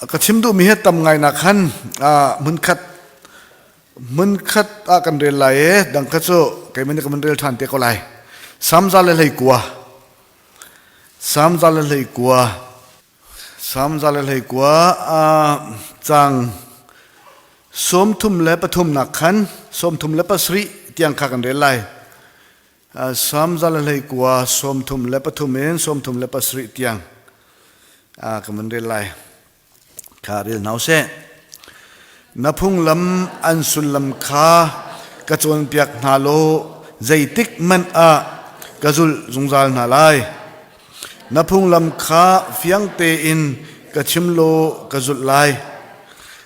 Ka chim duhmi hi tam ngai nak khan hmunkhat hmunkhat ah kan rel lai i dang kha cu keimah nih ka van rel ṭhan te ko lai. Salm 121 Salm 121 Salm 121 caang 33 khan 37 tiang kha kan rel lai. Salm 121 33 in 37 tiang ka van rel lai. Kha rel hna usih. Na phunglam an sullam kha ka cawnpiak hna law zeitik hmanh ah ka zulh zungzal hna lai. Na phunglam kha fiang tein ka chim law ka zulh lai.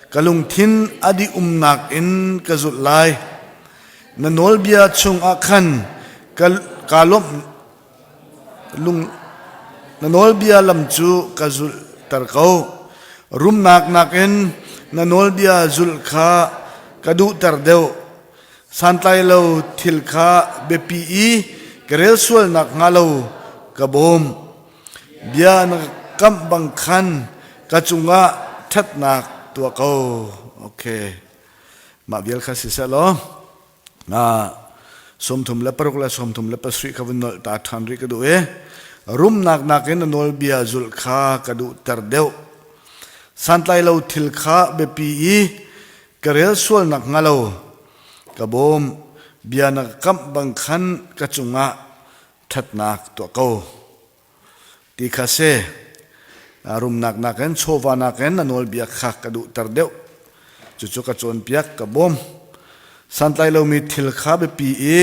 Ka lungthin a dih umnak in ka zulh lai. Na nawlbia chungah khan ka, kaa lawmh Lung na nawlbia lam cu ka zulhter ko. Rumnak nakin na nawlbia zulh kha ka duhter deuh. Santlai lo thil kha biapi i ka rel sual nakhnga lo ka bawm. Bia na ka kamh bang khan ka cungah ṭhatnak tuah ko. Okay. Mah vial kha siseh law 36 le 37 kha vun nolh ta ṭhan rih ka duh i rumnak nakin a nawlbia zulh kha ka duhter deuh. Santlai lo thil kha biapi i ka rel sual nakhnga lo ka bawm. Bia na ka kamh bang khan ka cungah ṭhatnak tuah ko. Ti kha si. Rumnak nakin chawva nakin na nawlbia kha ka duhter deuh. Cucu ka cawnpiak, ka bawm. Santlai lomi thil kha biapi i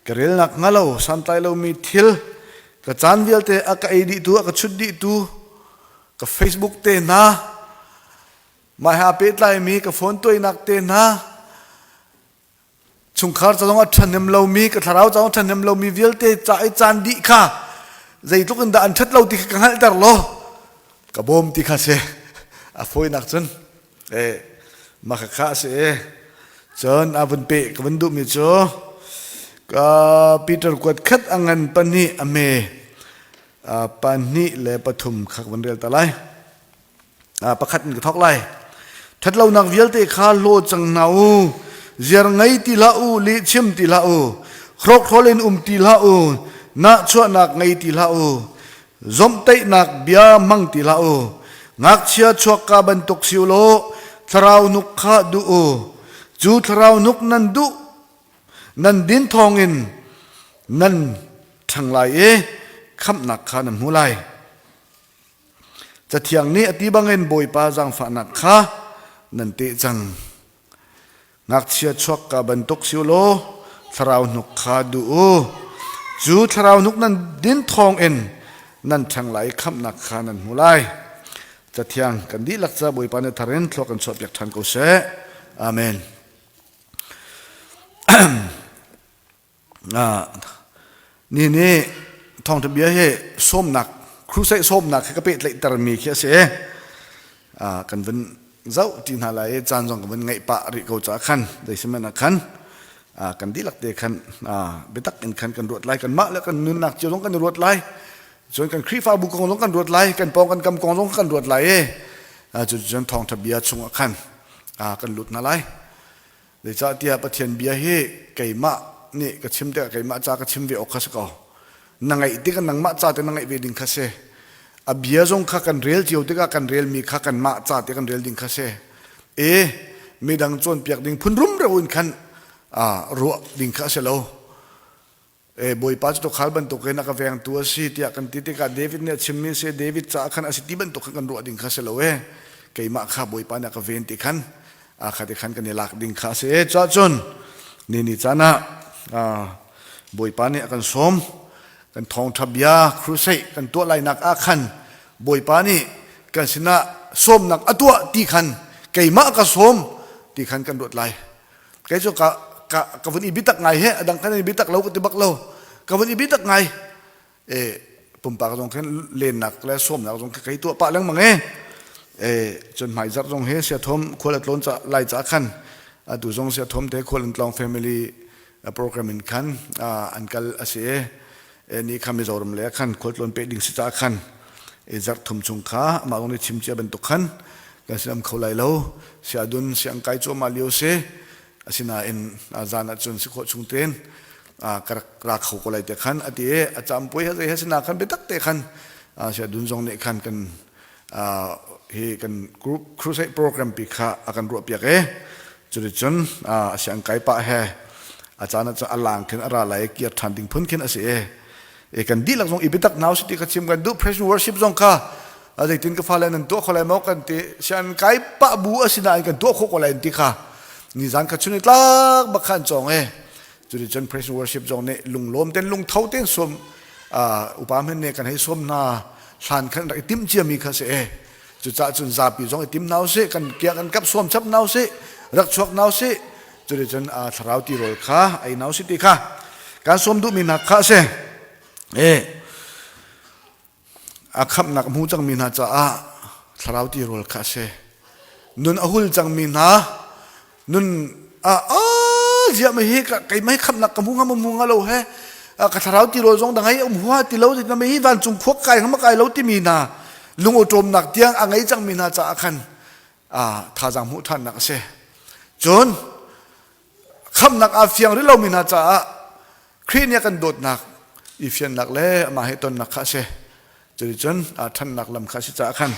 ka rel nakhnga lo santlai lomi thil ka caan vialte a ka ei dihtu, a ka chut dihtu, ka Facebook te hna, mah he aa pehtlaimi ka phone tuainak te hna, Chungkhar ca zong a ṭhahnem lomi, ka thlarau ca zong a ṭhahnem lomi vialte ca i caan dih kha zeitluk in dah an ṭhat lo ti kha ka hngalhter law ka bawm ti kha si. A fawinak cun mah kha a si i cun a vun peh ka vun duhmi cu ka Peter kuat khat a ngan pahnih a hme pahnih le pathum kha ka vun rel ta lai. Pakhat in ka thawk lai. Ṭhatlonak vialte kha hlaw cang hna u. Ziar ngei ti hlah u, lihchim ti hlah u, hrawkhrol in um ti hlah u, nahchuahnak ngei ti hlah u, zomhtaihnak bia hmang ti hlah u. Ngakchia chuakka bantuk si u law thlarau nuk kha duh u. Cu thlarau nuk nan duh nan din thawngin nan ṭhang lai i khamhnak kha nan hmu lai. Cathiang nih a ti bangin Bawipa zaangfahnak kha nan teh cang. Ngakchia chuakka bantuk si u law thlarau hnuk kha duh u. Cu thlarau hnuk nan din thawngin nan ṭhang lai i khamhnak kha nan hmu lai. Cathiang kan dihlak ca Bawipa nih thar in thlua kan chuahpiak ṭhan ko seh. Amen. Ni nih thawngṭha bia hi sawmnak crusade sawmnak hi ka pehtlaihtermi khi a si. Kan vun zoh ṭi hna lai i caan zong kan vun ngeih pah rih ko caah khan zeisihmanh ah khan kan dihlak te khan biatak in khan kan ruat lai. Kanmah le kan nunnak cio zong kan i ruat lai. Cun kan Khrihfabu kong zong kan ruat lai. Kan pawng kan kam kong zong kan ruat lai i cuticun thawngṭha bia chungah khan kan lut hna lai. Zeicahtiah Pathian bia hi keimah nih ka chim tikah keimah ca ka chim ve awk kha si ko. Na ngaih tikah nangmah ca te na ngaih ve ding kha si. A bia zong kha kan rel cio tikah kan relmi kha kanmah ca te kan rel ding kha si. E midang cawnpiak ding phun rumro in khan ruah ding kha a si lo. E Bawipa cu tuukhal bantukin a ka vengtu a si tiah kan ti tikah David nih a chimmi a si. David caah khan a si ti bantuk khan kan ruah ding kha si lo e. Keimah kha Bawipa nih a ka ven ti khan a kha ti khan kan i lak ding kha a si. Cuah cun ni ni caan ah Bawipa nih a kan sawm kan thawngṭha bia crusade kan tuah lainak ah khan Bawipa nih kan sinah sawmnak a tuah ti khan keimah ka sawm ti khan kan ruat lai. Kei cu ka ka ka vun i bitak ngai he adang kan i bitak lo ka ti bak lo ka vun i bitak ngai e pumpak zong khin lennak le sawmnak zong kei tuah pah lengmang e e cun hmai zarh zong he sia thom khual a tlawn ca lai ca khan atu zong sia thom te khual an tlawng family program in khan an kal a si e e ni kha Mizoram le khan khual tlawn pe ding si ca khan e zarh thum chung kha amah zong nih chim cia bantuk khan. Kan sin am kho lai lo. Siadun siang kai cuahmah lio si. Asinain zan ahcun si khawh chung tein ka rak ra kho ko lai te khan a ti i a campui he zei he sina khan biatak te khan siadun zong nih khan kan hi kan group crusade program pi kha a kan ruah piak i cuticun a siang kai pah he a caan ah cun a lang khin a ra lai i kir ṭhan ding phun khin a si i e kan dihlak zong i biatak nau si ti kha chim kan duh praise and worship zong kha zeitin ka fale nan tuah kho lai maw kan ti sian kai pah bu a si nain kan tuah khawh ko lai ti kha nizan kha chun i tlak bak khan cawng e cuticun praise and worship zong nih lunglawm ten lungtho ten sawm upa men nih kan hei sawm hna hlan khan rak i timh ciami kha si e cucaah cun zapi zong i tim hna usih kan kia kan kap sawm chap hna usih rak chuak hna usih cuticun thlarau tirawl kha ei hna usih ti kha kan sawm duhmi hna kha a si e A khamhnak a hmu cangmi hna caah thlarau tirawl kha a si. Nun a hul cangmi hna nun ah ziah mei hi keimah hi khamhnak ka hmu hnga maw hmu hnga lo he ka thlarau tirawl zong dang ei um hua ti lo na mei hi vancung khua kai hnga ma kai lo timi hna lungawṭawmnak tiang a ngei cangmi hna caah khan thazaang hmuh ṭhannak a si. Cun khamhnak aa fiang rih lomi hna caah Khrih nih a kan dawtnak i fiannak le amah he tonnak kha a si. Cuticun ṭhannak lam kha a si caah khan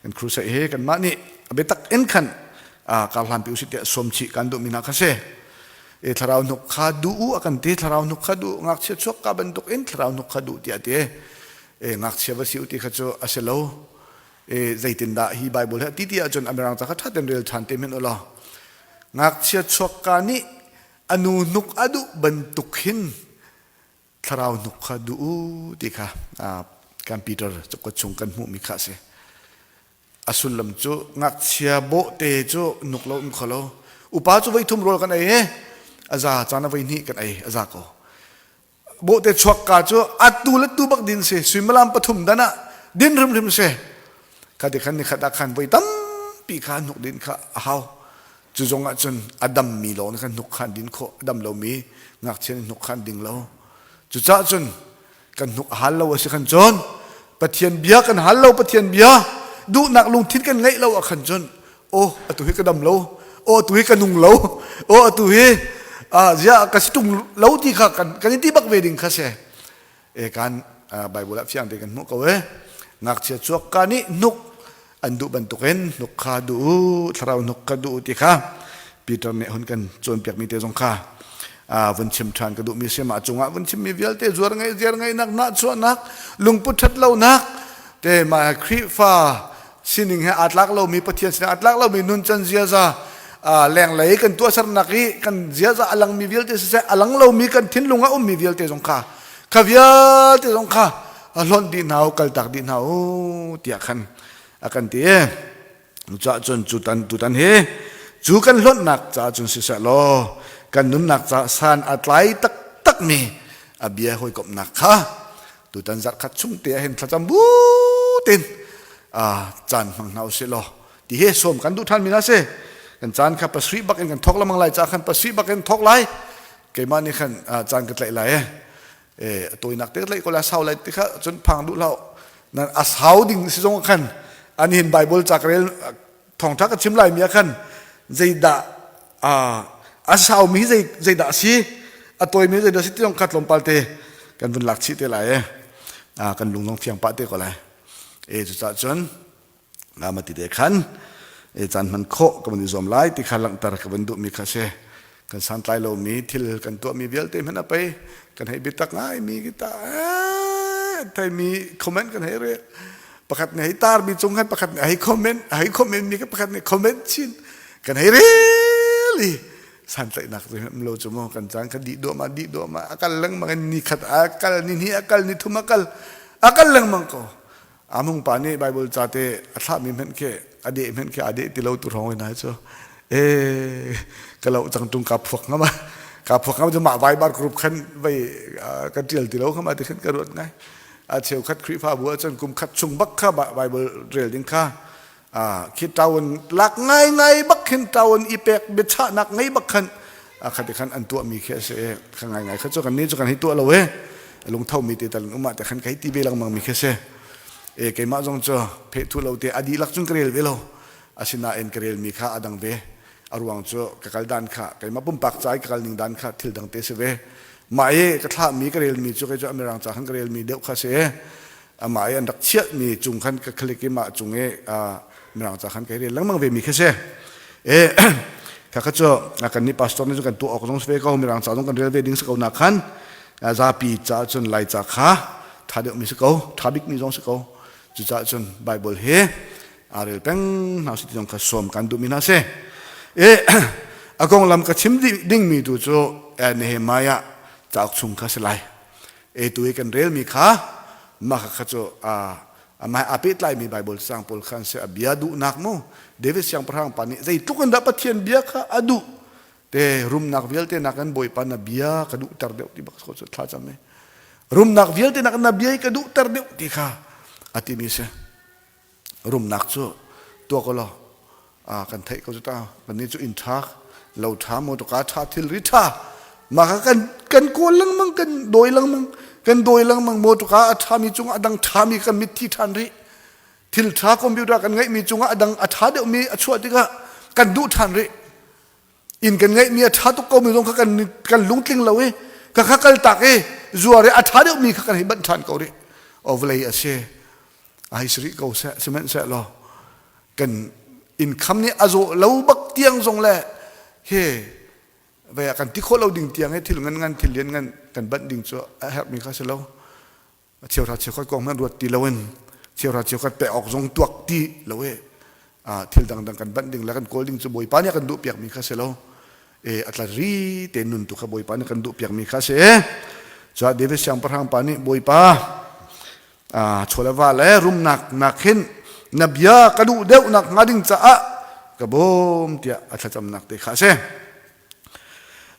kan crusade hi kanmah nih a biatak in khan kar hlanpi usih tiah sawm chih kan duhmi hna kha si. E thlarau hnuk kha duh u a kan ti thlarau hnuk kha duh ngakchia chuak ka bantuk in thlarau hnuk kha duh tiah a ti. E ngakchia va si u ti kha cu a si lo. E zeitindah hi Bible hi a ti ti ahcun a mirang ca kha ṭha tein rel ṭhan te hmanh u law ngakchia chuakka nih a nu hnuk a duh bantuk hin thlarau hnuk kha duh u ti kha kan Peter cakuat chung kan hmuhmi kha a si. A sullam cu ngakchia bawhte cu nuk lo um kho lo. Upa cu voi thum rawl kan ei he a za caan a voi hnih kan ei a za ko. Bawhte chuakka cu atu le tu bak din si suimilam pathum dan ah din hrimhrim si. Kha ti khan nikhat ah khan voi tampi kha hnuk din kha a hau. Cu zong ah cun a dammi lawng nih khan hnuk kha an din khawh, a dam lomi ngakchia nih hnuk kha an ding lo. Cucaah cun kan hnuk a hal lo a si khan cun Pathian bia kan hal lo, Pathian bia duhnak lungthin kan ngeih lo ah khan cun aw atu hi ka dam lo, aw atu hi ka nung lo, aw atu hi ziah ka si tung lo ti kha kan kan i ti bak ve ding kha si. E kan Bible ah fiang te kan hmuh ko e. Ngakchia chuak ka nih hnuk an duh bantukin hnuk kha duh u, thlarau hnuk kha duh u ti kha Peter nih hun kan cawnpiakmi te zong kha vun chim ṭhan ka duhmi si mah cungah vun chimmi vialte zuar ngeih ziar ngeihnak nahchuahnak lungput ṭhat lonak te mah Khrihfa sining he aa tlak lomi Pathian sining aa tlak lomi nuncan ziaza lenglei kan tuahsernak i kan ziaza a langmi vialte siseh a lang lomi kan thinlung ah ummi vialte zong kha kha vialte zong kha hlonh dih hna u kaltak dih hna u tiah khan a kan ti i cuah cun cu tan tutan hi cu kan hlonhnak caah cun siseh law kan nunnak caah san a tlai taktakmi a bia hawikomhnak kha tutan zarh khat chung te ah hin thlacam bu tin caan hmang hna usih law ti he sawm kan duh ṭhan mi na si kan caan kha pasarih bak in kan thawk lamang lai ca khan pasarih bak in thawk lai keimah nih khan caan ka tlaih lai e e a tawinak te ka tlaih ko lai sau lai ti kha cun phang duh hlah nan a sau ding si zong khan an hin bible ca ka rel thawngṭha ka chim lai mi ah khan zeidah a saumi zei zeidah a si a tawimi zeidah a si ti zong kha tlawmpal te kan vun lak chih te lai e kan lung zong fiang pah te ko lai e cucaah cun ma ti te khan e caan hman khawh ka van i zuam lai ti kha langhter ka van duhmi kha si kan santlai lomi thil kan tuahmi vialte hmanh a pei kan hei biatak ngaimi kita theimi comment kan hei rel pakhat nih hei tarmi cung khan pakhat nih hei comment hei comment mi pakhat nih comment chin kan hei rel i santlaihnak cu um lo cu mu kan caan kha dih duahmah dih duahmah a kal lengmang in ni khat a kal ni hnih a kal ni thum a kal a kal lengmang ko Amung pa nih Bible ca te a thlahmi hmanh khi a deh hmanh khi a deh ti lo tu hrawng in ai cu e ka lo cang tung ka phuak ngam ka phuak ngam cu mah Viber group khan vei ka tial ti lo khama ti khan ka ruat ngai a cheukhat Khrihfabu ahcun kum khat chung bak kha Bible rel ding kha khi ṭaun lak ngaingai bak khin ṭaun i pek biachahnak ngei bak khan khati khan an tuahmi khi a si kha ngaingai kha cu kan nih cu kan hei tuah lo e lungtho mi te tal um ah te khan ka hei ti ve lengmang mi khi a si e keimah zong cu phehthu lo te a dihlak cun ka rel ve lo. Asinain ka relmi kha a dang ve. A ruang cu ka kal dan kha keimah pumpak ca i ka kal ning dan kha thil dang te si ve. Mah i ka thlahmi ka relmi cu kei cu a mirang ca khan ka relmi deuh kha si. Amah i an rak chiahmi cung khan ka click i mah cung i mirang ca khan ka rel lengmang ve mi kha si. E kha kha cu kan nih pastor nih cun kan tuah awk zong si ve ko mirang ca zong kan rel ve ding si ko na khan zapi ca cun lai ca kha tha deuh mi si ko tha bik mi zong si ko cucaah cun Bible hi aa rel peng hna si ti zong kha sawm kan duhmi hna si. E a konglam ka chim dingmi tu cu Nehemiah cauk chung kha si lai. E tu i kan relmi kha mah kha cu amah aa pehtlaimi Bible cang pawl kha an si. A bia duhnak mu David siangpahrang pa nih zeitluk in dah Pathian bia kha a duh te rumnak vialte nakin Bawipa na bia ka duhter deuh ti bak cu thla cam i rumnak vialte nakin na bia hi ka duhter deuh ti kha a timi si. Rumnak cu tuak law kan theih ko cu ta kannih cu inn ṭha lo ṭha motorka ṭha thilri ṭha mah kha kan kan kawl lengmang kan dawi lengmang kan dawi lengmang motorka a ṭhami cungah a dang ṭhami kan mitthi ṭhan rih thil ṭha computer kan ngeihmi cungah a dang a ṭha deuhmi a chuah tikah kan duh ṭhan rih inn kan ngeihmi a ṭha tuk komi zong kha kan kan lungtling lo i ka kha kal tak i zuar i a ṭha deuhmi kha kan hei banh ṭhan ko rih o vawlei a si ai si rih ko seh sihmanhsehlaw kan income nih a zawh lo bak tiang zong le he ve kan ti khawh lo ding tiang he thil ngan ngan thil lian ngan kan banh ding cu a herhmi kha si lo cheuhra cheukhat kong hmanh ruat ti loin cheuhra cheukhat pek awk zong tuak ti lo e thil dangdang kan banh ding le kan kawl ding cu Bawipa nih a kan duh piakmi kha si lo e a tla ri te nun tu kha Bawipa nih kan duh piakmi kha si cua David siangpahrang pa nih Bawipa chawleva le rumnak nak hin na bia ka duh deuh nak hnga ding caah ka bawm tiah a thlacamnak te kha a si.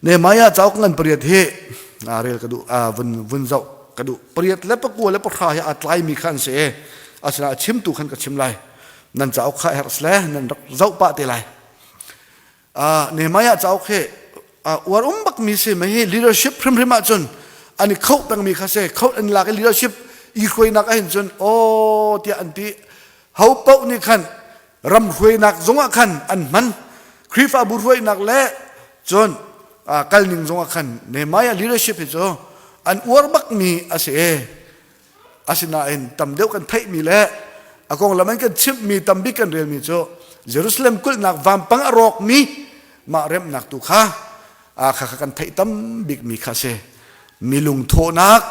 Nehemiah cauk ngan pariat hi rel ka duh vun vun zoh ka duh pariat le pakua le pahra hi aa tlaimi kha an si i asinain a chimtu khan ka chim lai nan cauk kha herh le nan rak zoh pah te lai Nehemiah cauk hi uar um bakmi si mei hi leadership hrimhrim ahcun an i khoh pengmi kha si khoh an lak i leadership i hruainak ahhin cun aw tiah an ti ho paoh nih khan ram hruainak zongah khan an hman Khrihfabu hruainak le cun kalning zongah khan Nehemiah leadership hi cu an uar bakmi a si Asinain tam deuh kan theihmi le a konglam an kan chimhmi tambik kan relmi cu Jerusalem kulhnak vampang a rawkmi mah remnak tu kha kha kha kan theih tam bikmi kha si. Mi lungthawhnak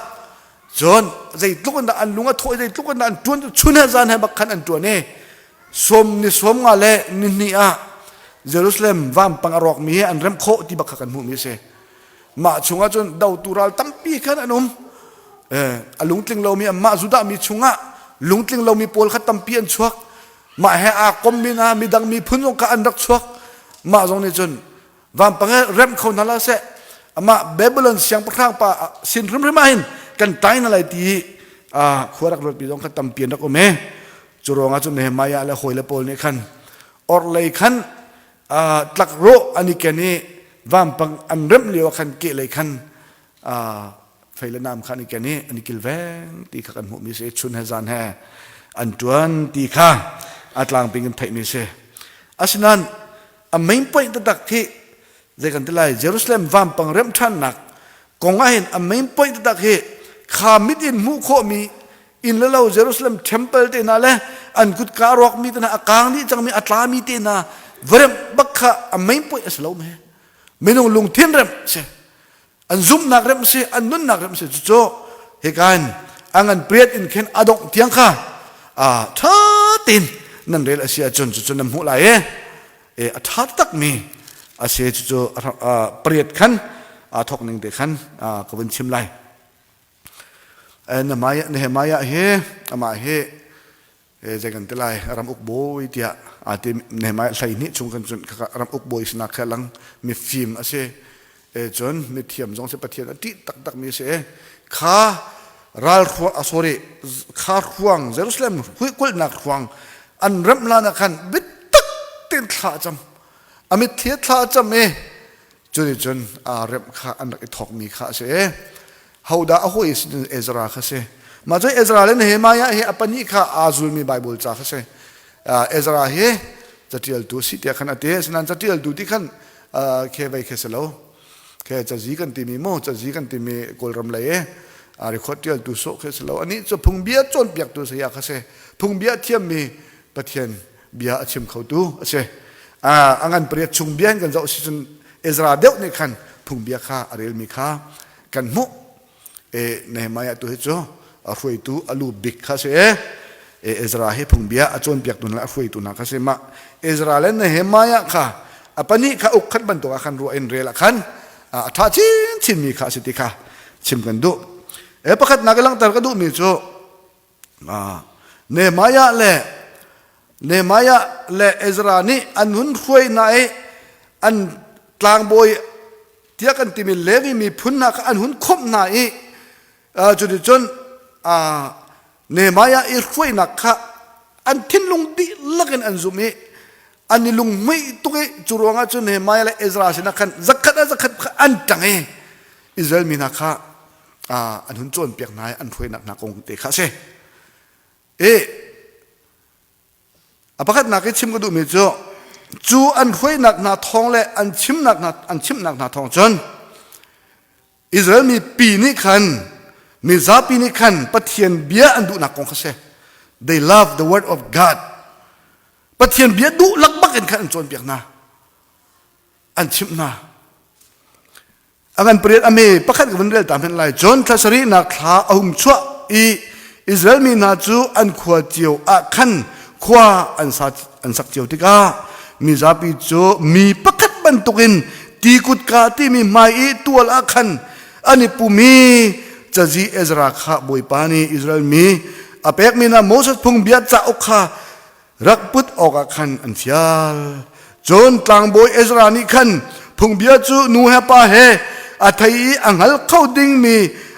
cun zeitluk in dah an lung a thawh zeitluk in dah an ṭuan chun he zan he bak khan an ṭuan i sawm ni sawm nga le ni hnih ah Jerusalem vampang a rawkmi hi an remh khawh ti bak kha kan hmuhmi a si. Mah chungah cun dotu ral tampi khan an um. A lungtling lomi anmah Judah mi chungah lungtling lomi pawl kha tampi an chuak. Mah he aa kommi hna midang miphun zong kha an rak chuak. Mah zong nih cun vampang he remh kho hna la seh. Amah Babylon siangpahrang pa sin hrimhrim ah hin kan tai na lai ti khua rak ruatmi zong kha tampi an rak um e. Cu ruangah cun Nehemiah le hawile pawl nih khan orhlei khan tlakrawh an i ken i vampang an remh lio ah khan kehlei khan fei le nam kha an i ken i an i kilveng ti kha kan hmuhmi si chun he zan he an ṭuan ti kha a tlangping in theihmi si asinain a main point taktak khi zei kan ti lai Jerusalem vampang remh ṭhannak kong ah hin a main point taktak hi kha mit in hmuh khawhmi inn le lo Jerusalem temple te hna le an kutka a rawkmi te hna a kaang dih cangmi a tlami te hna varemh bak kha a main point a si lo me minung lungthin remh si an zumhnak remh si an nunnak remh si cucu hika in a ngan priat in khin a dongh tiang kha a ṭha tein nan rel a si ahcun cucu nan hmuh lai e e a ṭha takmi a si cucu pariat khan aa thawk ning te khan ka vun chim lai Nehemiah hi amah hi zei kan ti lai ram uk bawi tiah aa ti Nehemiah 12 chung kan cun ram uk bawi sinak kha lang mifim a si cun mithiam zong si Pathian a ṭih taktak mi a si kha ral sorry kha hruang Jerusalem huikulhnak hruang an remh lan ah khan biatak tein thla a cam a mitthli thla a cam i Cuti cun aa remh kha an rak i thawkmi kha a si. Hodah a hawi sin Ezra kha si. Mah cu Ezra le Nehemiah hi a pahnih kha aa zulmi Baibal ca kha si. Ezra hi Catialtu si tiah khan a ti. Asinain catialtu ti khan khe vei khe si lo. Khe cazi kan timi mu, cazi kan timi Kawlram lei i a record tialtu sawh khe si lo. Anih cu phungbia cawnpiaktu saya kha si. Phungbia thiammi Pathian bia a chim khotu a si. A ngan pariat chung bia in kan zoh si cun Ezra deuh nih khan phungbia kha a relmi kha kan hmuh. E Nehemiah tu hi cu a hruaitu a lu bik kha si e. Ezra hi phungbia a cawnpiaktu hna le a hruaitu hna kha si. Mah Ezra le Nehemiah kha a pahnih kha uk khat bantuk ah khan ruah in rel ah khan a ṭha chinchinmi kha a si ti kha chim kan duh. E pakhatnak i langhter ka duhmi cu Nehemiah le Nehemiah le Ezra nih an hun hruai hna i an tlangbawi tiah kan timi Levi miphun hna kha an hun khawmh hna i cuticun Nehemiah i hruainak kha an thinlung dihlak in an zumh i an i lunghmuih tuk i cu ruangah cun Nehemiah le Ezra sinah khan zakhat ah zakhat kha an ṭang i Israel mi hna kha an hun cawnpiak hna i an hruainak hna kong te kha a si. I a pakhatnak i chim ka duhmi cu cu an hruainak hna thawng le an chimnak hna an chimhnak hna thawng cun Israel mipi nih khan mizapi nih khan Pathian bia an duhnak kong kha si. They love the word of God. Pathian bia duh lakbak in khan an cawnpiak hna. An chimh hna. A ngan pariat a me pakhat ka vun rel ta hmenh lai. Cun thla sarihnak thla a hung chuah i Israel mi hna cu an khua cio ah khan khua an, sa, an sak cio tikah mizapi cu mi pakhat bantukin ti kutka timi hmai i tual ah khan an i pum i cazi Ezra kha Bawipa nih Israel mi a pekmi hna Moses phungbia cauk kha rak put awkah khan an fial. Cun tlangbawi Ezra nih khan phungbia cu nu he pa he a thei i a hngal kho dingmi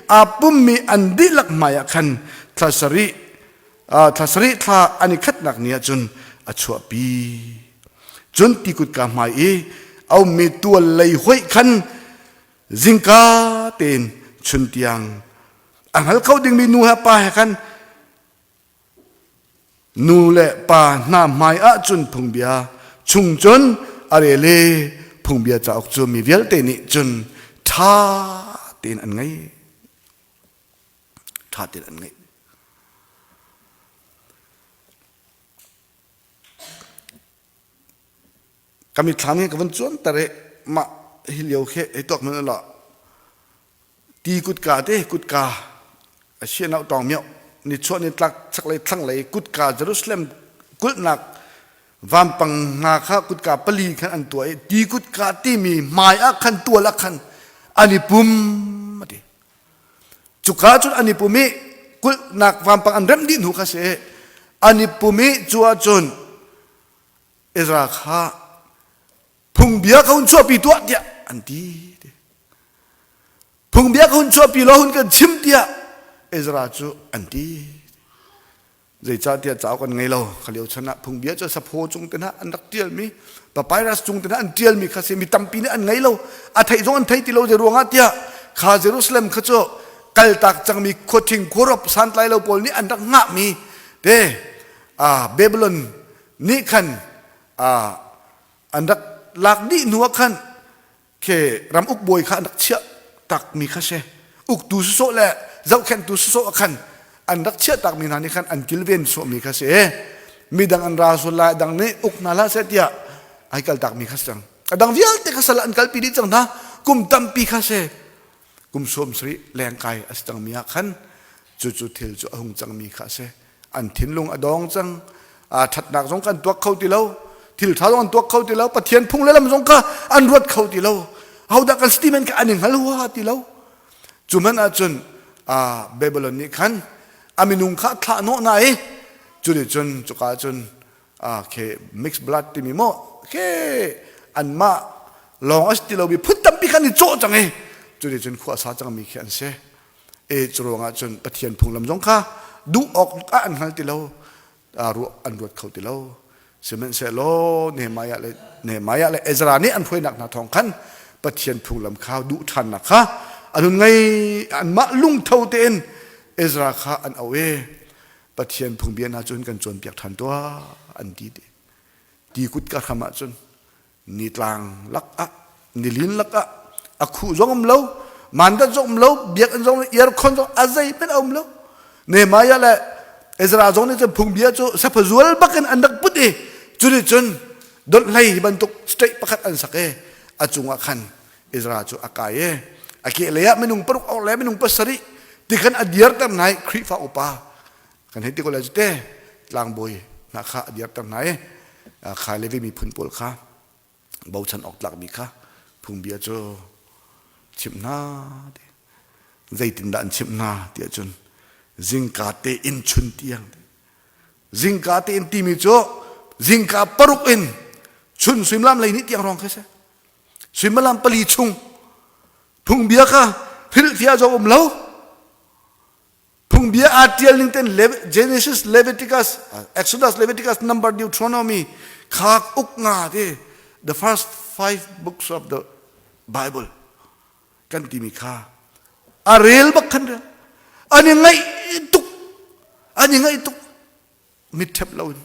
aa pummi an dihlak hmaiah khan thla sarih thla sarih thla an i khatnak ni ah cun a chuahpi. Cun ti kutka hmai i a ummi tual lei hoih khan zingka tein chun tiang a hngal kho dingmi nu he pa he khan Nu le pa hna hmai ahcun phungbia chung cun a rel i phungbia cauk cu mi vialte nih cun ṭha tein an ngaih. Ṭha tein an ngaih. Ka mitthlam hi ka vun cuanter i mah hi lio khi hei tuak hmanh ulaw ti kutka te kutka a si nau tawng mioh nichuah nitlak chaklei thlanglei kutka Jerusalem kulhnak vampang hna kha kutka pali khan an tuah i ti kutka timi hmai ah khan tual ah khan an i pum a ti cuka cun an i pum i kulhnak vampang an remh dih hnu kha si an i pum i cu ah cun Ezra kha phungbia ka hun chuahpi tuah tiah an ti. Phungbia ka hun chuahpi law hun kan chim tiah Ezra cu an ti. Zeicahtiah cauk an ngei lo. Kha lio chan ah phungbia cu saphaw cung te hna an rak tialmi papyrus cung te hna an tialmi kha si mi tampi nih an ngei lo. A theih zong an thei ti lo zei ruangah tiah kha Jerusalem kha cu kaltak cangmi khuathing khuarop santlai lo pawl nih an rak ngahmi te Babylon nih khan an rak lak dih hnu ah khan khi ram uk bawi kha an rak chiah takmi kha si uktu sawsawh le zohkhenhtu sawsawh ah khan an rak chiah takmi hna nih khan an kilven sawhmi kha si midang an ra sual lai dang nih uk hna hlah seh tiah ai kal takmi kha si cang a dang vialte kha sal an kalpi dih cang hna kum tampi kha si kum sawm sarih lengkai a si cangmi ah khan cucu thil cu a hung cangmi kha a si an thinlung a dong cang ṭhatnak zong kan tuak kho ti lo thil ṭha zong an tuak kho ti lo pathian phung le lam zong kha an ruat kho ti lo hodah kan si ti men kha an i hngal hua ti lo cu hmanh ahcun Babylon nih khan a minung kha thlah hnawh hna i cu nih cun cuka cun khi mixed blood timi maw khi anmah lawng a si ti lomi phun tampi khan i cawh cang i cu nih cun khua a sa cangmi khi an si E cu ruangah cun Pathian phunglam zong kha duh awk ah an hngal ti lo, ruah an ruat kho ti lo. Sihmanhsehlaw Nehemiah le Nehemiah le Ezra nih an hruainak hna thawng khan Pathian phunglam kha duh ṭhannak kha an hun ngei anmah lungtho tein Ezra kha an auh i Pathian phungbia hna cu kan cawnpiak ṭhan tuah an ti ti. Ti kutka hram ah cun nitlang lakah nilin lakah a khuh zong um lo mandat zong um lo biakinn zong aircon zong a zei hmanh a um lo Nehemiah le Ezra zong nih cun phungbia cu saphazual bakin an rak put i cuni cun donhlei hi bantuk state pakhat an sak i a cungah khan Ezra cu a kai i a kehlei ah minung paruk or le minung pasarih ti khan a dirter hna i Khrihfa upa kan hei ti ko lai cu te tlangbawi hna kha a dirter hna i kha Levi miphun pawl kha bochan awk tlakmi kha phungbia cu chimh hna ti zeitindah an chimh hna tiah cun zingka te in chun tiang zingka te in timi cu zingka paruk in chun suimilam lei nih tiang rong khi si suimilam pali chung phungbia kha hrilhfiah zong um lo Phungbia aa ṭial ning ten Genesis, Leviticus, Exodus, Leviticus, Number, Deuteronomy kha uk nga te the first five books of the Bible kan timi kha a rel bak khan rel an i ngaih tuk an i ngaih tuk mit ṭhep lo in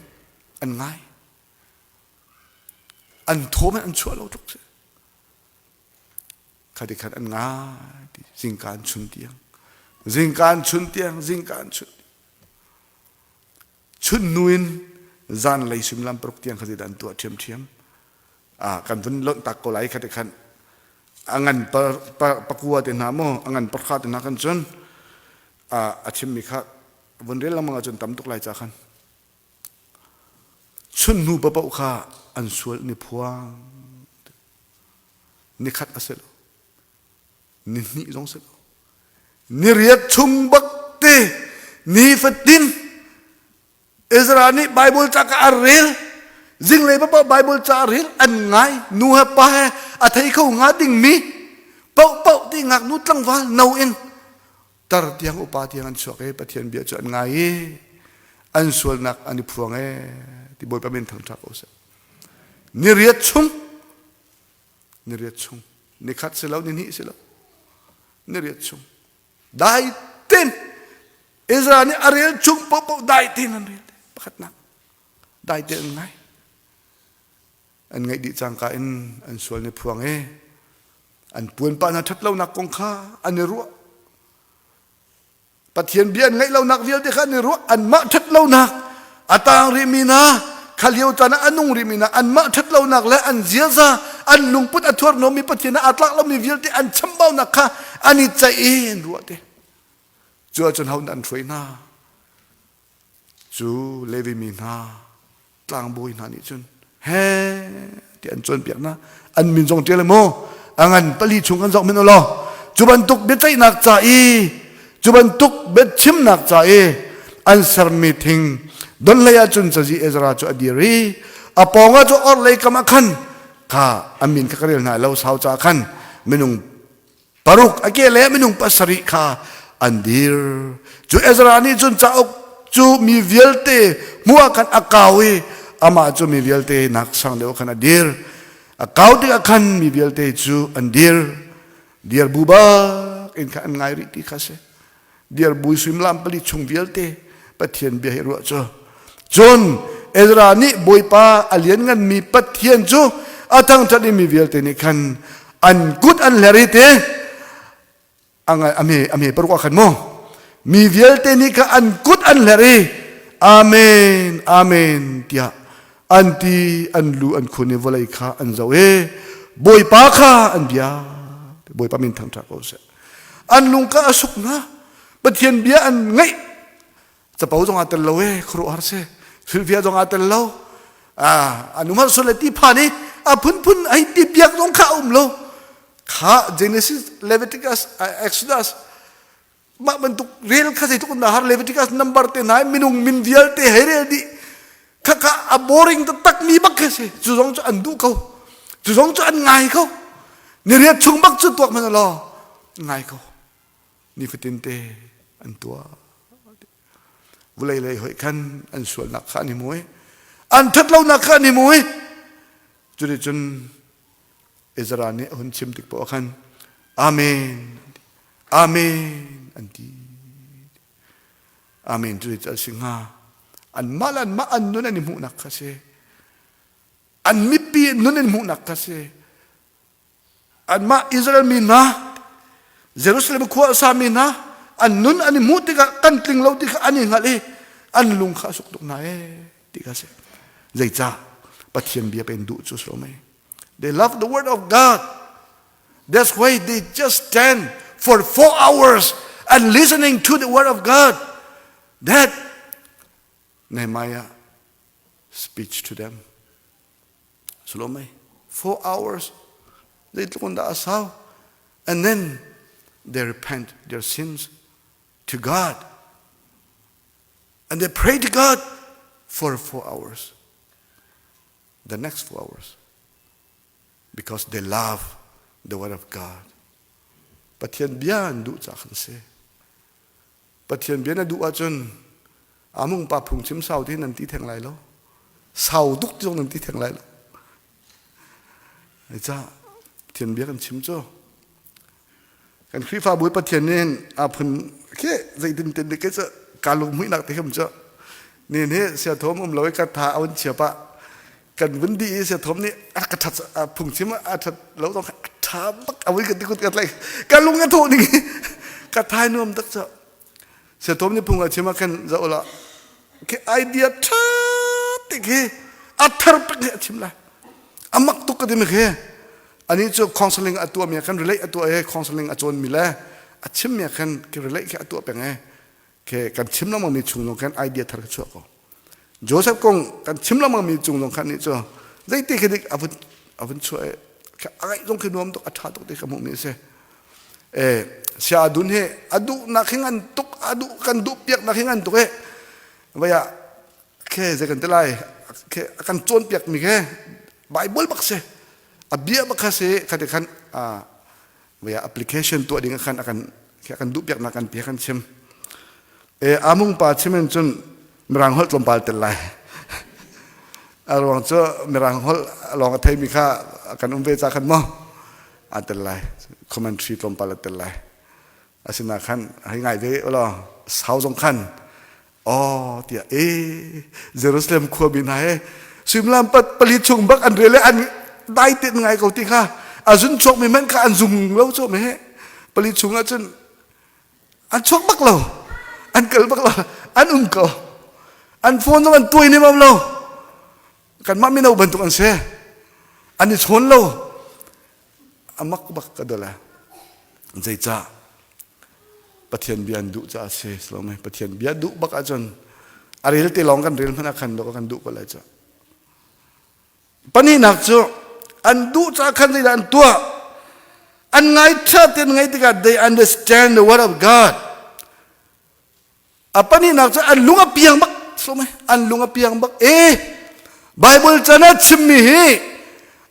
an ngai an thaw an chuah lo tuk si Khati khan an ngai ti zingka an chun tiang zingka an chun tiang zingka an chun chun nu in zan lei suimilam paruk tiang kha zeidah an tuah ṭhiamṭhiam ah kan vun lonh tak ko lai khati khan a ngan pakua te hna maw a ngan parkha te hna kan cun a chimmi kha vun rel lengmang ahcun tam tuk lai ca khan chun hnu paoh kha an sual ni phuang Nikhat a si lo. Nihnih zong si lo. Niriat chung bak te nifatin Ezra nih Bible ca ka a rel zinglei paoh Bible ca a rel an ngai nu he pa he a thei kho nga dingmi paohpaoh ti ngaknu tlangval no in tar tiang upa tiang an chuak i Pathian bia cu an ngai i an sualnak an i phuang e ti Bawipa min thangṭhat ko seh. Niriat chung niriat chung nikhat si lo nihnih si lo niriat chung dai ten Israel nih a rel chung paohpaoh dai ten an rel pakhatnak dai ten an ngai an ngaih dih cangka in an sual ni phuang i an puan pa hna ṭhat lonak kong kha an i ruah Pathian bia an ngaih lonak vialte kha an i ruah anmah ṭhat lonak a taang rihmi hna kha lio caan ah a nung rihmi hna anmah ṭhat lonak le an ziaza an lungput a thuarhnawmmi Pathian ah aa tlak lomi vialte an chambaunak kha an i ceih i an ruah te cu ahcun ho an hruai hna cu Levi mi hna tlangbawi hna nih cun he ti an cawnpiak hna an min zong ṭial maw a ngan pali chung kan zoh min law cu bantuk biaceihnak ca i cu bantuk biachimnak ca i an sermi thing donhlei ah cun cazi Ezra cu a dir i a pawngah cu orhlei kam ah khan kha a min kha ka rel hna lo sau ca khan minung paruk a ke le minung pasarih kha an dir cu Ezra nih cun cauk cu mi vialte hmuh ah khan a kau i amah cu mi vialte nak sang deuh khan a dir a kau tikah khan mi vialte cu an dir dir bu bak in khan an ngai rih ti kha si dir bu suimilam pali chung vialte Pathian bia hi ruah cu cun Ezra nih Bawipa a liannganmi Pathian cu a thangṭhat i mi vialte nih khan an kut an hler i te a me a me paruk ah khan mu mi vialte nih kha an kut an hler i amen amen tiah an ti an lu an khun i vawlei kha an zoh i Bawipa kha an bia Bawipa min thangṭhat ko seh an lung ka a suk hna Pathian bia an ngaih capo zong aa tel lo e khuaruahhar si hrilhfiah zong aa tel lo an umar sul le ti phan i a phunphun ai ti biak zong kha a um lo kha Genesis Leviticus Exodus mah bantuk rel kha zeitluk in har Leviticus number te hna minung min vialte hei rel dih kha kha a boring taktak mi bak khi si cu zong cu an duh ko cu zong cu an ngai ko niriat chung bak cu tuak hmanh law ngai ko nifatin te an tuah vulei lei hoi khan an sualnak kha an i mui an ṭhatlonak kha an i mui cuti cun Ezra nih a hun chim tik poah khan Amen Amen an ti Amen cu cu a si hnga anmah le anmah an nun an i hmuhnak kha si. An mipi nun in hmuhnak kha si. Anmah Israel mi hna, Jerusalem khua a sami hna, an nun an i hmuh tikah kan tling lo ti kha an i hngalh i an lung kha a suk tuk hna ee ti kha si. Zeicah Pathian bia pen duh cu si lo mei? They love the word of God. That's why they just stand for four hours and listening to the word of God. That Nehemiah speech to them. Salome, 4 hours. Zeitluk in dah a sau. And then they repent their sins to God. And they pray to God for 4 hours. The next 4 hours. Because they love the word of God. Pathian bia an duh ca khan si. Pathian bia na duh ahcun amung pa phungchim sau ti nan ti theng lai lo. Sau tuk ti zong nan ti theng lai lo. Ca Pathian bia kan chim cu kan Khrihfabu Pathian nih a phun khi zeitin tin ke cu ka lunghmuihnak te kham cu ni nih siathawm um lo i ka tha a un chia pah kan vun di i siathawm nih a ka that phungchim a that lo zong a tha bak a vui ka ti kut ka tlai ka lung a thawh ning ka thai nuam tak cu siathawm nih phung a chim ah khan zoh la khi idea tha te khi a thar pek hi a chim lai a mak tuk ka ti mi khi ani cu counseling a tuah mi khan relate a tuah e counseling a cawn mi le a chim mi khan ki relate khi a tuah peng e ke kan chim lengmang mi chung zong khan idea thar ka chuah ko Joseph kong kan chim lengmang mi cung zong khan nih cu zeiti khi dik a vun a vun chuah e a ngaih zong khi nuam tuk a ṭha tuk ti ka hmuh mi a si e sia adun hi a duh nak hi ngan tuk a duh kan duh piak nak hi ngan tuk e vai ah khe zei kan ti lai khe a kan cawn piak mi khe Bible bak si a bia bak kha si khati khan a vai ah application tuah ding khan a kan kan duh piak nak kan pi kan chim E amung pa chim in cun mirang holh tlawmpal tel lai. A ruang cu mirang holh lawng a theimi kha kan um ve ca khan maw a tel lai. Commentary tlawmpal a tel lai. Asina khan hei ngai ve ulaw sau zong khan oh tiah e Jerusalem khuami hna he suimilam pat pali chung bak an rel an dai te ngai ko ti kha a zun chuak mi hmanh kha an zum lo cu me he pali chung ah cun An chuak bak lo. An kal bak lo. An um ko. An phone zong an tuai nemam lo. Kanmah mino bantuk an si. An i chawn lo. Amak bak ka dala. Zeicah? Pathian bia an duh caah si. Salome Pathian bia duh bak ahcun a rel te lawng kan rel hmanh ah khan kan duh ko lai cu. Pahnihnak cu an duh caah khan zeidah an tuah? An ngai ṭha tein ngaih tikah they understand the word of God. A pahnihnak cu an lung a piang bak. An lung a piang bak. E Bible chan ah chimmi hi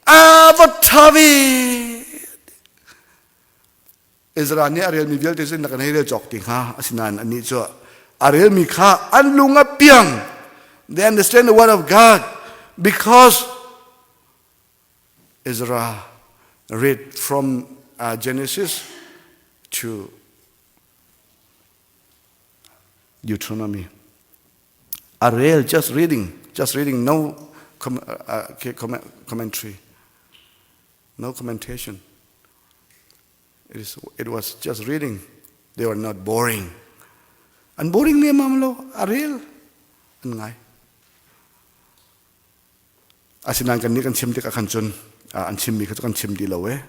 a va ṭha ve. Ezra nih a relmi vialte cu na kan hei rel cawk ti hnga asinain annih cu a relmi kha an lung a piang they understand the word of God because Ezra read from uh, Genesis to Deuteronomy a rel just reading just reading no com- uh, uh commentary no commentation It, is, it was just reading. They were not boring. An boring nemam lo, a rel an ngai. Asinain kan nih kan chim tikah khan cun an chimmi kha cu kan chim dih lo e.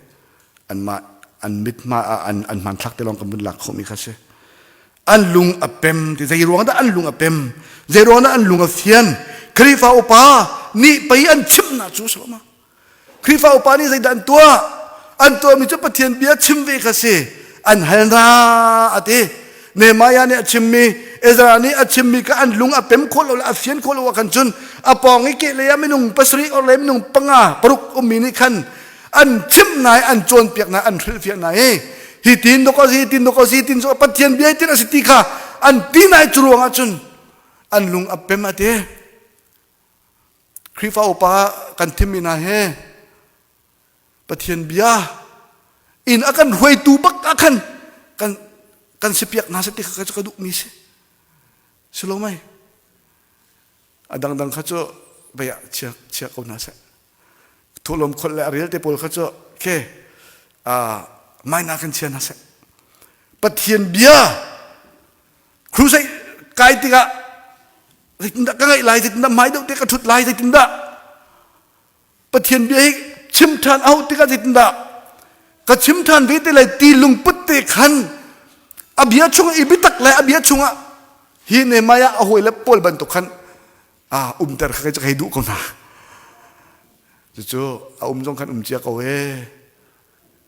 Anmah an mit hma an an hmanthlak te lawng kan vun lak khawhmi kha si. An lung a pem ti zei ruang dah an lung a pem zei ruang dah an lung a fian Khrihfa upa nih pei an chimnak cu si lo ma Khrihfa upa nih zeidah an tuah? An tuahmi cu Pathian bia chim ve kha si. An hal hna a ti. Nehemiah nih a chimmi, Ezra nih a chimmi kha an lung a pem khawh lo le a fian khawh lo ah khan cun a pawng i kehlei ah minung pasarih or le minung panga paruk ummi nih khan an chimh hna i an cawnpiak hna an hrilhfiah hna i hi tin dok a si tin dok a si tin cu Pathian bia tin a si ti kha an ti nai cu ruangah cun an lung a pem a ti. Khrihfa upa kan thimmi hna he Pathian bia in a kan hruaitu bak ah khan kan kan si piak hna seh ti kha ka duhmi si si lo mei a dangdang kha cu vei ah chia chia ko hna seh. Thawhlawm kholh le a rel te pawl kha cu ke mai na kan chia hna seh. Pathian bia crusade kai tikah zeitindah ka ngaih lai zeitindah hmai deuh te ka ṭhut lai zeitindah Pathian bia hi chim ṭhan a hauh tikah zeitindah ka chim ṭhan ve te lai ti lungput te khan a bia chung i biatak le a bia chungah hi Nehemiah a hawi le pawl bantuk khan a umter kha ka hei duh ko hna. Cucu a um zong khan um cia ko ee.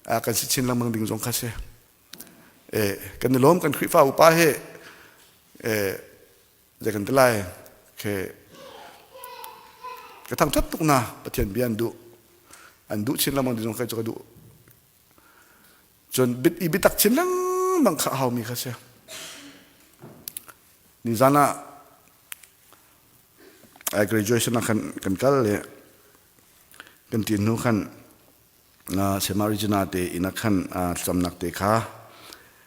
Kan si chin lengmang ding zong kha si. Eh, kan i lawm kan Khrihfa upa he eh, zei kan ti lai ke ka thangṭhat tuk na Pathian bia an duh an duh chin lengmang ding zong kha cu ka duh cun bit i biatak chin lengmang kha a haumi kha si nizan ah ai graduation ah khan kan kal le kan ṭin hnu khan Sema Regina te inn ah khan thlacamnak te kha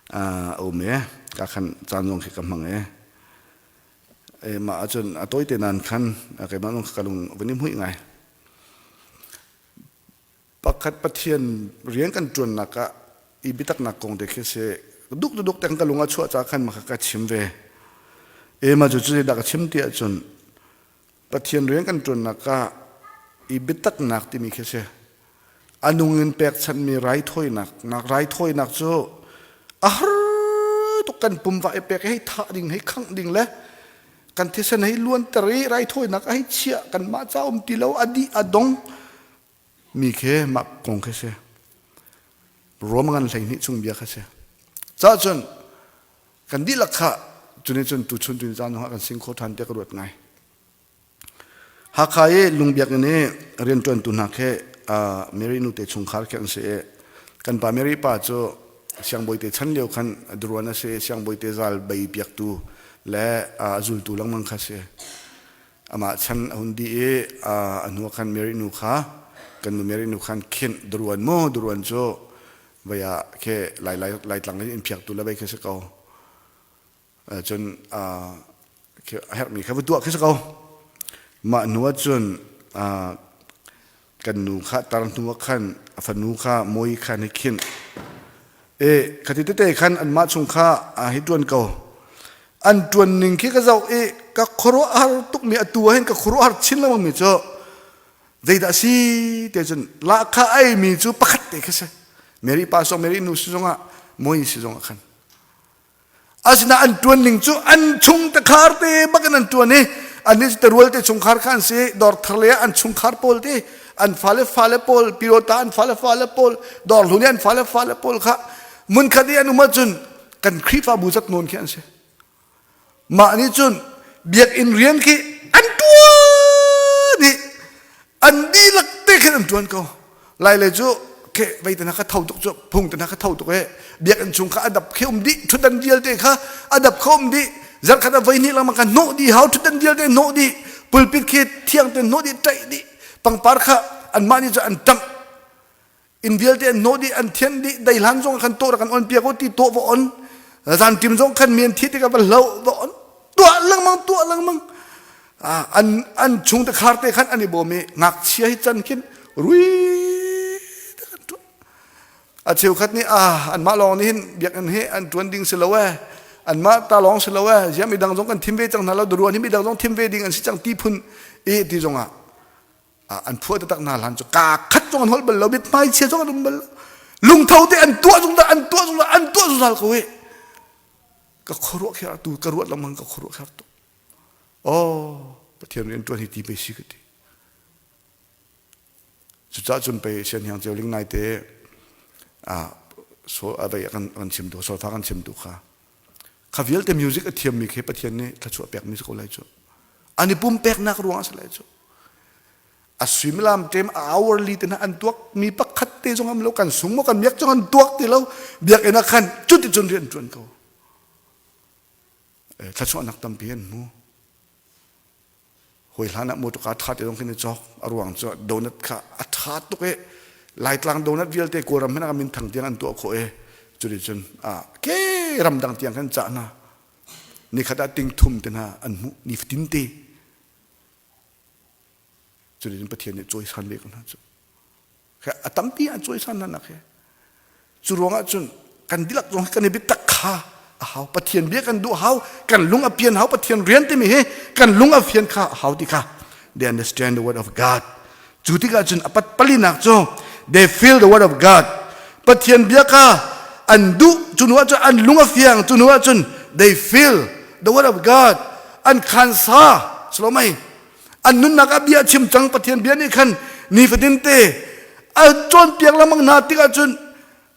a um i ka khan caan zong khi ka hmang i mah ahcun a tawite nain khan keimah zong ka lung vun i hmuih ngai. Pakhat Pathian rian kan ṭuannak ah i biataknak kong te khi si duk duk te ka lung a chuah caah khan mah kha ka chim ve. E mah cu cu dah ka chim ti ahcun Pathian rian kan ṭuannak ah i biataknak timi khi a si. A nung in pekchanhmi raithawinak nak raithawinak cu a har tuk kan pum va i pek hei thah ding hei khangh ding le kan thisen hei luanter i raithawinak a hei chiah kanmah ca um ti lo a dih a dong mi khi mah kong khi si. Rom ngan 12 chung bia kha si. Cah cun kan dihlak kha cuni cun tuchun tuni caan zongah kan sing kho ṭhan tiah ka ruat ngai. Hakha i lungbiakinn i rianṭuantu hna khi Mary nu te chungkhar khi an si i kan pa Mary pa cu siangbawi te chan lio khan druan a si i siangbawi te zal bei piaktu le a zultu lengmang kha si. Amah chan a hun dih i a hnu ah khan Mary nu kha kan nu Mary nu khan khinh druan mu druan cu vei ah khi lai lai laitlang in phiaktu le vei khi si ko cun a herhmi kha va tuah khi si ko mah hnu ah cun kan nu kha tar hnu ah khan a fanu kha moi kha ni khinh e khati tete khan anmah chung kha hi tuan ko an tuan ning khi ka zoh i ka khuaruahhar tukmi atu ah hin ka khuaruahhar chin lengmang mi cu zeidah si te cun lahkhah ei mi cu pakhat te khi si Mary pa song Mary nu si zongah moi si zongah khan asina an tuan ning cu an chung te khar te bakin an tuan i an ni terual te chungkhar kha an si dor thar le an chungkhar pawl te an fale fale pawl pirota an fale fale pawl dor hlun an fale fale pawl kha mun khat i an um ahcun kan Khrihfabu zat nawn khi an si Mah nih cun biakinn rian khi an ṭuan i an dihlak te khin an ṭuan ko. Lai le cu ke vei te hna kha tho tuk cu phung te hna kha tho tuk e biakinn chung kha a dap khi um dih ṭhutdan vialte kha a dap kha um dih zarkhat a voi hnih lengmang kha hnawh dih hau ṭhutdan vialte hnawh dih pulpit khi thiang te hnawh dih ṭaih dih pangpar kha anmah nih cun an ṭamh inn vialte an hnawh dih an thianh dih daihlan zong khan tawh rak an on piak u ti tawh va on zan tim zong khan mi an thi tikah va hlo va on tuah lengmang tuah lengmang an an chung te khar te khan an i bawm i ngakchia hi can khin rui te kan tuah a cheukhat nih a anmah lawng nih hin biakinn hi an tuan ding si lo e anmah ta lawng si lo e ziah midang zong kan thim ve cang hna lo duruan hi midang zong thim ve ding an si cang ti phun i ti zongah an phuah taktak hna hlan cu kaa khat zong an holh bal lo mithmai chia zong an um bal lo lungtho te an tuah zungzal an tuah zungzal an tuah zungzal ko i ka khuaruah kher tu ka ruat lengmang ka khuaruah kher tu oh pathian rian tuan hi ti pei si ka ti cucaah cun pei sian hiang ceu ling nai te a so a vei kan kan chim tu solfa kan chim tu kha kha vialte music a thiammi khi pathian nih thluachuah pekmi si ko lai cu an i pumpeknak ruang a si lai cu a suimilam ṭem a hourly te hna an tuak mi pakhat te zong am lo kan sung maw kan miak zong an tuak ti lo biakinn ah khan cuti cun rian ṭuan ko thluachuahnak tampi an hmu hawi hlan ah motor ṭha te zong khin i cawk a ruang cu donut kha a ṭha tuk i laitlang donut vialte kawlram hin a min thang tiang an tuah khawh i cuti cun a ke ramdang tiang khan cah hna nikhat ah ting thum te hna an hmuh nifatin te cuti cun Pathian nih cawisan ve ko hna cu. A tampi an cawisan hna nak hi. Cu ruangah cun kan dihlak zong kan i biatak kha a hau. Pathian bia kan duh hau, kan lung a pian hau, Pathian rian timi hi kan lung a fian kha a hau ti kha. They understand the word of God. Cu tikah cun a pat palinak cu they feel the word of God. Pathian bia kha an duh, cu hnu ah cun an lung a fiang, cu hnu ah cun they feel the word of God. An khansa, salomai. An nunnak ah bia a chim cang Pathian bia nih khan nifatin te a cawnpiak lengmang hna tikah cun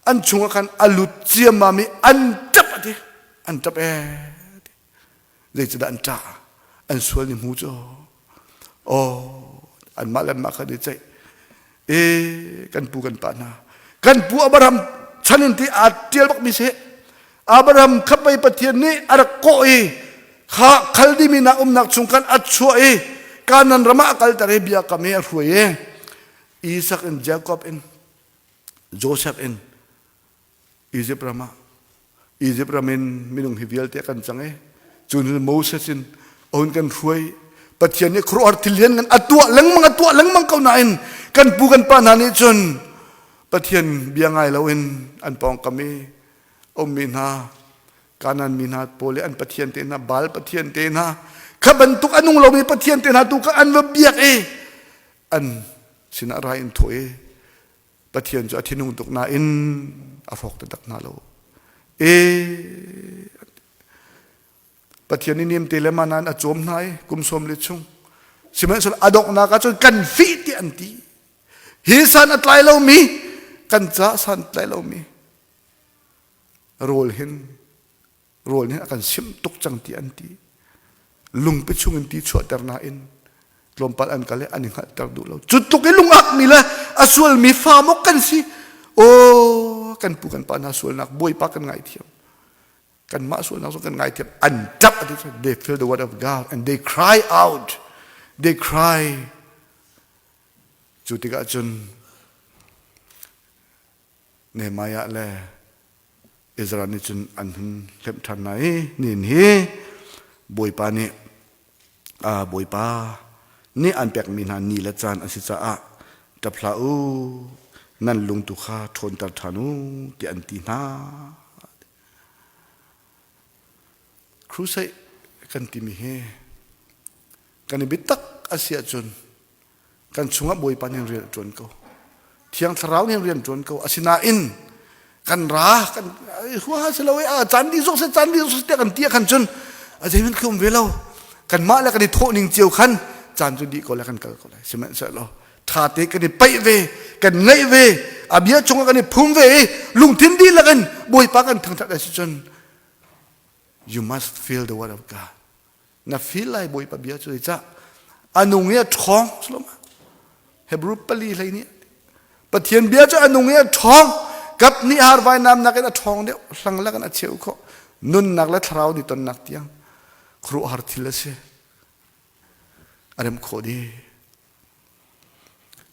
an chungah khan a lut ciammam i an ṭap a ti an ṭap ee zeicadah an ṭah an sual ni hmu cu aw anmah le anmah khan i ceih e kan pu kan pa hna kan pu Abraham chan in ti aa ṭial bakmi si Abraham kha pei Pathian nih a rak kawh i kha Khaldi mi hna umnak chung khan a chuah i Kanaan ram ah a kalter i biakam i a hruai i Isak in Jakob in Joseph in Egypt ram ah Egypt ram in minung hi vialte kan cang i cun Moses in a hun kan hruai Pathian nih khuaruahhar thil lian ngan a tuah lengmang a tuah lengmang ko nain kan pu kan pa hna nih cun Pathian bia ngai loin an pawngkam i ummi hna Kanaan mi hna pawl i an pathian te hna Baal pathian te hna kha bantuk a nung lomi pathian te hna tu kha an va biak i an sinah rai in thawh i Pathian cu a thinhung tuk nain a hrawk taktak hna lo. E Pathian nih nemte le manan a cawm hna i kum sawm le chung sihmanhsehlaw a donghnak ah cun kan fih tiah an ti. Hi san a tlai lomi kan ca san tlai lomi rawl hin rawl hin a kan simh tuk cang ti an ti lungpi chungin ti chuahter nain tlawmpal an kal i an i hngalhter duh lo cu tluk i lungak mi le a sualmi fa maw kan si aw kan pu kan pa hna sualnak bawipa kan ngaithiam kanmah sualnak zong kan ngaithiam an ṭap ati they feel the word of God and they cry out they cry cu tikah cun Nehemiah le Ezra nih cun an hun hlemh ṭhan hna i nihin hi Bawipa nih Bawipa nih an pekmi hna ni le caan a si caah ṭap hlah u, nan lung tu kha ṭhawnter ṭhan u tiah an ti hna. Crusade kan timi hi kan i biatak a si ahcun kan chungah Bawipa nih rian a ṭuan ko. Thiang Thlarau nih rian ṭuan ko. Asinain kan ra kan huaha si lo a caan dih zong se caan dih zong se tiah kan ti ah khan cun a zeihmanh khi um ve lo. Kanmah le kan i thawh ning cio khan caan cu dih ko le kan kal ko lai. Sihmanhsehlaw ṭha te kan i paih ve, kan ngaih ve, a bia chungah kan i phum ve i lungthin dihlak in Bawipa kan thangṭhat a si cun you must feel the word of God. Na feel lai Bawipa bia cu cah a nung i a ṭhawng sulama Hebrew pali hlei nih Pathian bia cu a nung i a ṭhawng kap nih har vainam nakin a ṭhawng deuh hlang lakin a cheu khawh nunnak le thlarau ni tonnak tiang khuaruahhar thil a si a rem khawh dih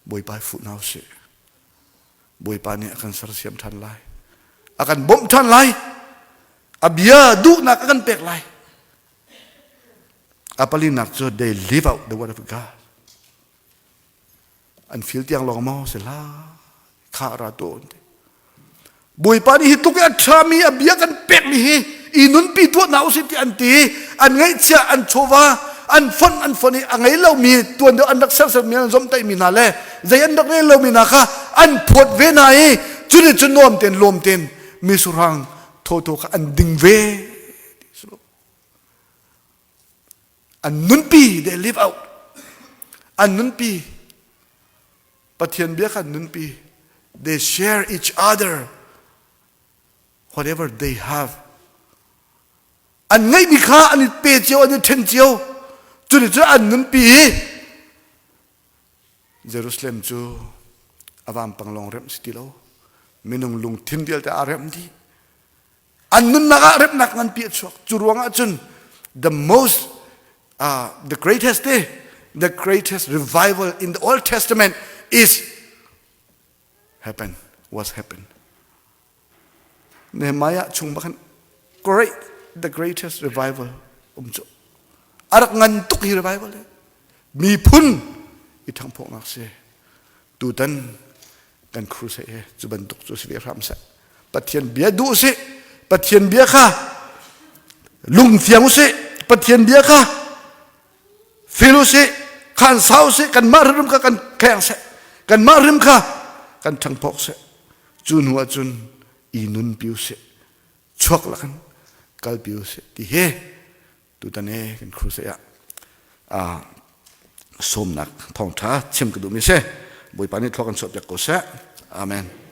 Bawipa fuh hna usih Bawipa nih a kan sersiam ṭhan lai a kan bawmh ṭhan lai a bia duhnak a kan pek lai a palinak cu they live out the word of God an feel tiang lawng maw si hlah kha ra tu an ti Bawipa nih hi tluk i a ṭhami a bia kan pekmi hi i nunpi tuah hna usih ti an ti an ngaihchiah an chawva an fonh an fonh i a ngei lomi tuan deuh an rak sersermi an zomhtaihmi hna le zei an rak rel lomi hna kha an phawt ve hna i cuni cu nuam tein lawm tein misurhang thawthaw kha an ding ve an nunpi they live out an nunpi Pathian bia kha an nunpi they share each other whatever they have an ngeihmi kha an i pe cio an i ṭhen cio cuni cu an nunpi i Jerusalem cu a vampang lawng remh si ti lo minung lungthin vialte aa remh dih an nunnak ah remnak nganpi a chuak cu ruangah cun the most uh, the greatest day the greatest revival in the Old Testament is happen was happen Nehemiah chung bakhan great the greatest revival um cu a rak ngan tuk hi revival miphun i thangphawknak si tutan. Kan crusade he cu bantuk cu si ve hram seh. Pathian bia duh sih. Pathian bia kha lungfiang usih. Pathian bia kha fil usih. Khan sau sih. Kanmah hrim kha kan kheng seh. Kanmah hrim kha kan ṭhangphawk seh. Cu hnu ahcun i nunpi usih. Chuak lakin kalpi usih ti hi tutan i kan crusade ah sawmnak thawngṭha chim ka duhmi si. Bawipa nih thlua kan chuahpiak ko seh. Amen.